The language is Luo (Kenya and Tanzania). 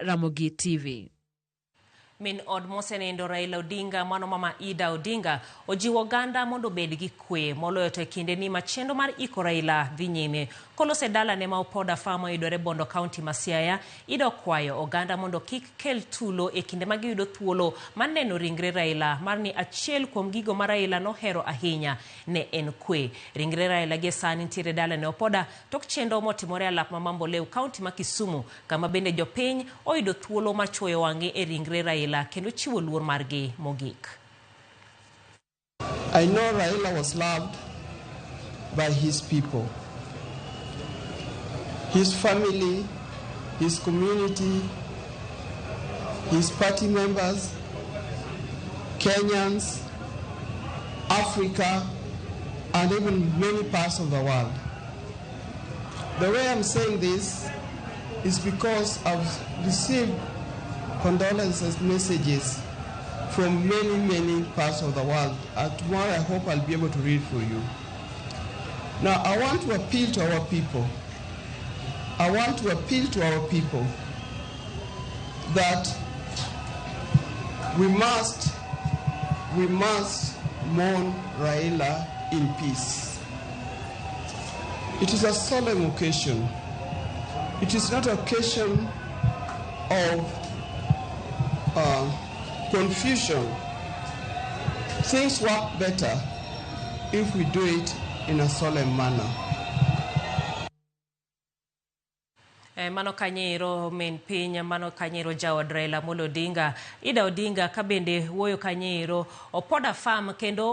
Ramogi TV. Min od mosenindo Raila Odinga mano mama Ida Odinga ojiwo oganda mondo obed gi kwe moloyo to e kindeni ma chenro mar iko Raila dhi nyime. Kolose dalane ma Opoda Farm mayudore Bondo County ma Siaya, Ida okwayo oganda mondo kik kel tulo e kinde ma giyudo thuolo mar neno ringre Raila mar ni achiel kuom gigo ma Raila nohero ahinya ne en kwe. Ringre Raila gie sani nitiere dalane Opoda tok chenro motimore alap ma Mamboleo County ma Kisumu kama bende jopiny oyudo thuolo mar chuoyo wang'gi e ringre Raila kendo chiwo luor margi mogik. I know Raila was loved by his people, his family, his community, his party members, Kenyans, Africa, and even many parts of the world. The way I'm saying this is because I've received condolences messages from many, many parts of the world. Tomorrow I hope I'll be able to read for you. Now, I want to appeal to our people. I want to appeal to our people that we must mourn Raila in peace. It is a solemn occasion. It is not an occasion of confusion. Things work better if we do it in a solemn manner. Mano kanyero min piny, mano kanyero jaod Raila Amolo Odinga, Ida Odinga, ka bende wuoyo kanyero Opoda Farm kendo.